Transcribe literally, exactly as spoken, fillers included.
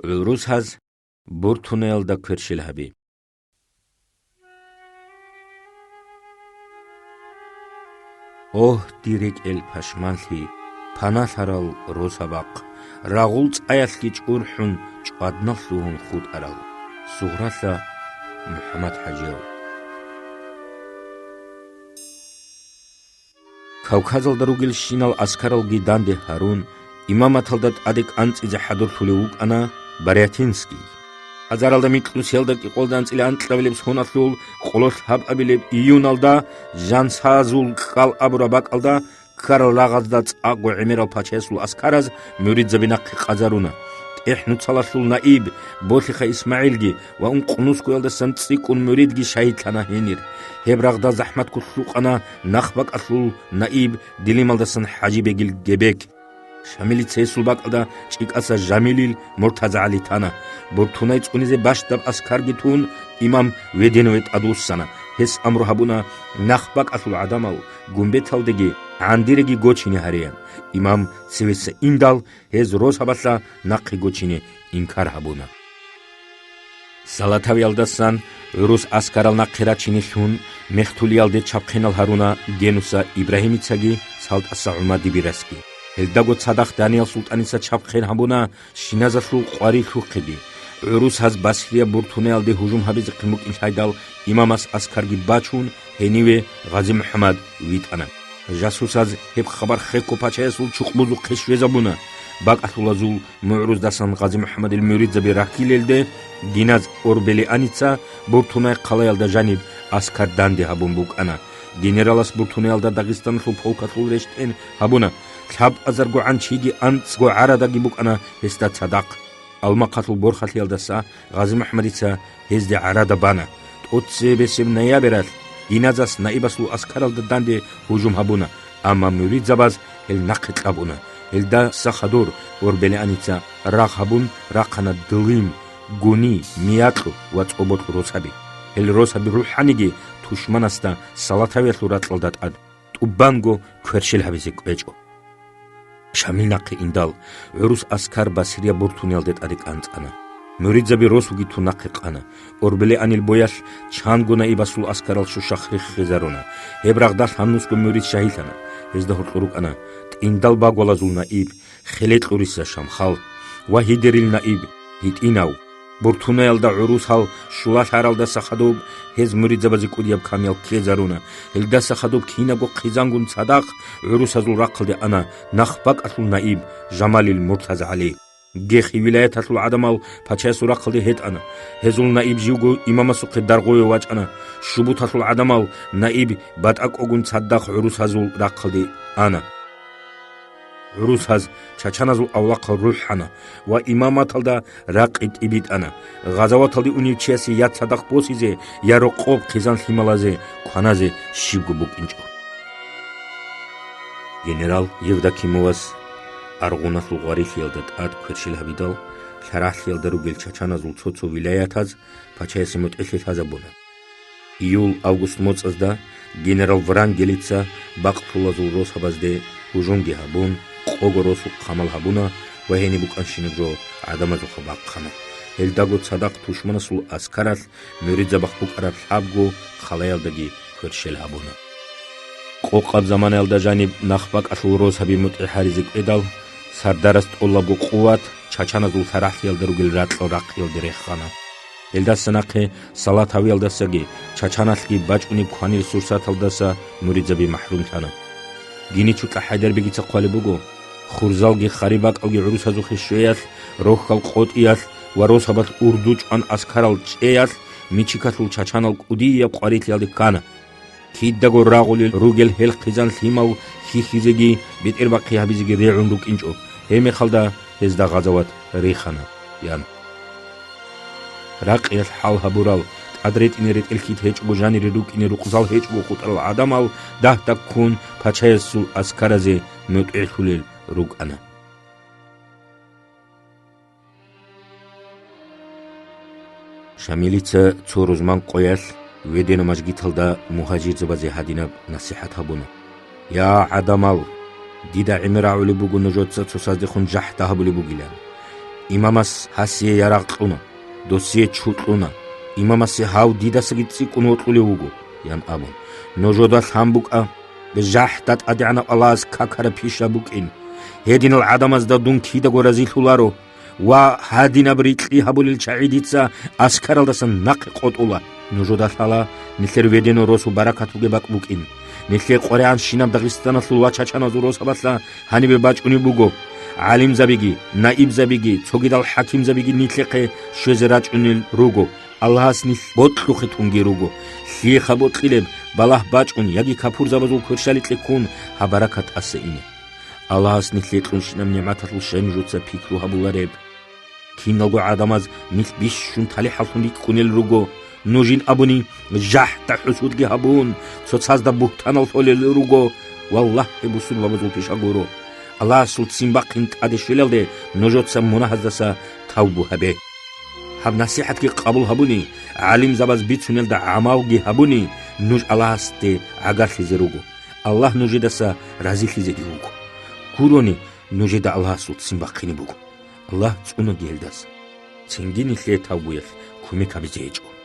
ГӀурусаз Буртунаялда кверщел гьаби. Огь, дир рекӀел пашманлъи, паналъарал росабахъ, рагъул цӀаялъги чӀурхӀун, чӀваднал лъугьун хутӀарал. Сугъралъа МухӀаммад ХӀажияв. Кавказалда ругелщинал аскаралги данде гьарун, имаматалда тӀаде кӀанцӀизе хӀадурлъулев вукӀана Барятинский. Азаралда микьнусиялда кӀикъоялда анцӀила анкьабилеб соналъул къоло лъабабилеб июналда, Жансазул кӀкӀал абураб бакӀалда, ккарал рагъазда цӀакъго гӀемерал пачаясул аскараз муридзаби нахъе къазаруна. ТӀехӀнуцалалъул наиб Болъихъа ИсмагӀилги ва ункънусгоялдасан цӀикӀкӀун муридги шагьидлъана гьенир. Гьеб рагъда захӀматго лъукъана нахбакӀалъул наиб Дилималдасан ХӀажибегил Гебек. Шамилица гьесул бакӀалда ЧӀикӀаса Жамилил МуртазагӀали тана. Буртунай цӀунизе бащдаб аскарги тун, имам Веденове тӀадвуссана. Гьес амру гьабуна нахбакӀалъул гӀадамал Гумбеталдеги ГӀандиреги гочине гьареян. Имам цевеса индал, гьез росабалъа нахъе гочине инкар гьабуна. Салатавиялдасан гӀурус аскарал нахъе рачине лъун, Мехтулиялде чабхъенал гьаруна Генуса Ибрагьимицаги СалтӀаса ГӀумадибирасги. Гьелдаго цадахъ Даниял султӀаница чабхъен гьабуна Шиназалъул къварилъухъеги. ГӀурусаз Басрияб Буртунаялде гьужум гьабизехъин букӀин лъайдал, имамас аскарги бачун, гьениве ГъазимухӀаммад витӀана. Жасусаз гьеб хабар хехго пачаясул чукъбузухъе щвезабуна. БакӀалъулазул мугӀруздасан ГъазимухӀаммадил муридзаби рахьилелде, гиназ Орбелианица Буртунай хъалаялда жаниб аскар данде гьабун букӀана. Генералас Буртунаялда Дагъистаналъул полкалъул рещтӀен гьабуна. ЛъабазаргогӀан чиги анцӀго гӀарадаги букӀана гьесда цадахъ. Алмахъалъул борхалъиялдаса ГъазимухӀаммадица гьезде гӀарада бана. ТӀоцебесеб ноябралъ гиназас наибасул аскаралда данде гьужум гьабуна, амма муридзабаз гьел нахъе кьабуна. Гьелдаса хадур Орбелианица рагъ гьабун рахъана Дылим, Гуни, Миякьу ва ЦӀобокь росаби. Гьел росаби рухӀаниги тушманасда Салатавиялъул ракьалда тӀад тӀубанго кверщел гьабизе кӀвечӀо. Шамил нахъе индал, гӀурус аскар Басрияб Буртунаялде тӀаде кӀанцӀана. Муридзаби росуги тун нахъе къана. Орбелианил боялъ чанго наибасул аскарал щущахъ риххизаруна. Гьеб рагъдалъ гьанусго мурид шагьидлъана. Гьезда гьоркьор рукӀана ТӀиндал багвалазул наиб Хелекьуриса Шамхал ва Гьидерил наиб ГьитӀинав. Буртунаялда гӀурусал щулалъаралдаса хадуб гьез муридзабазе кӀудияб камиял ккезаруна. Гьелдаса хадуб кинабго хъизангун цадахъ гӀурусазул рахъалде ана нахбакӀалъул наиб Жамалил МуртазагӀали. Гехи вилаяталъул гӀадамал пачаясул рахъалде гьетӀана. Гьезул наиб живго имамасухъе Даргъове вачӀана. Шубуталъул гӀадамал наиб батӀакӀогун цадахъ гӀурусазул рахъалде ана. ГӀурусаз чачаназул авлахъал рухӀана ва имаматалда ракъи тӀибитӀана. Гъазаваталде унев чиясе я цадахъ босизе, я рокъоб хъизан лъималазе кваназе щибго букӀинчӀо. Генерал Евдокимовас Аргъуналъул гъварилъиялда тӀад кверщел гьабидал, лъарагӀлъиялда ругел чачаназул цо-цо вилаятаз пачаясе мутӀигӀлъи лъазабуна. Июль-август моцӀазда генерал Врангелица бакълъулазул росабазде гьужумги гьабун, къого росухъ хъамал гьабуна ва гьениб букӀанщинаб жо гӀадамазухъа бахъана. Гьелдаго цадахъ тушманасул аскаралъ муридзабахъ букӀараб лъабго хъалаялдаги кверщел гьабуна. Къокъаб заманаялда жаниб нахбакӀалъул росаби мутӀигӀ гьаризе кӀведал, сардарас тӀолабго къуват чачаназул лъарагӀлъиялда ругел ракьал рахъиялде рехана. Гьелдаса нахъе Салатавиялдасаги чачаналъги бачӀунеб кванил сурсаталдаса муридзаби махӀрумлъана. Гиничукьа ХӀайдарбегица хъвалеб буго, хурзалги харибакӀалги гӀурусазухъе щвеялъ, рохьал къотӀиялъ ва росабалъ урду чӀван аскарал чӀеялъ, Мичикалъул чачанал кӀудияб къварилъиялде ккана. Кидаго рагъулел ругел гьел хъизан лъимал хьихьизеги бетӀербахъи гьабизеги регӀун рукӀинчӀо, гьеб мехалда гьезда гъазават рихана, – ян. Ракъиялъ хӀал гьабурал, тӀад ретӀине ретӀел хьит гьечӀого, жанире рукӀине рукъзал гьечӀого хутӀарал гӀадамал дагь-дагьккун пачаясул аскаразе мутӀигӀлъулел рукӀана. Шамилица цо рузман къоялъ Ведено мажгиталда мугьажирзабазе гьадинаб насихӀат гьабуна: «Я гӀадамал, дида гӀемер рагӀулеб буго нужеца цо саздехун жахӀда гьабулеб бугилан. Имамас гьасие ярагъ кьуна, досие чу кьуна, имамасе гьав дидасаги цӀикӀкӀун вокьулев вуго, ян абун. Нужеда лъан букӀа, жахӀда ТӀадегӀанав Аллагьас какараб пиша букӀин. Гьединал гӀадамазда дун кидаго разилъуларо ва гьадинаб рикьи гьабулел чагӀи дица аскаралдасан нахъе къотӀула. Нужеда лъала нилъер ведено росу баракат бугеб бакӀ букӀин. Нилъее къваригӀанщинаб Дагъистаналъул ва чачаназул росабалъа гьанибе бачӀунеб буго. ГӀалимзабиги, наибзабиги, цогидал хӀакимзабиги нилъехъе щвезе рачӀунел руго. Аллагьас нилъ бокьухъе тунги руго. Лъиеха бокьилеб, балагь бачӀун яги капурзабазул кверщаликье ккун гьаб баракат тӀаса ине. Аллагьас нилъее кьунщинаб нигӀматалъул щай нужеца пикру гьабулареб? Киналго гӀадамаз нилъ бищун талихӀаллъун рикӀкӀунел руго. Нужин абуни, жахӀда хӀусудги гьабун, цоцазда бугьтанал лъолел руго. Валлагьи, бусурбабазул пиша гуро. Аллагьасул ццин бахъин тӀаде щвелалде нужеца мунагьаздаса тавбу гьабе. Гьаб насихӀатги къабул гьабуни, гӀалимзабаз бицунелда гӀамалги гьабуни, нуж Аллагьасде гӀагарлъизе руго. Аллагь нужедаса разилъизеги вуго. Гурони, нужеда Аллагьасул ццин бахъине буго. Аллагь цӀунаги гьелдаса. Цинги нилъее тавбуялъ кумек гьабизе гьечӀо.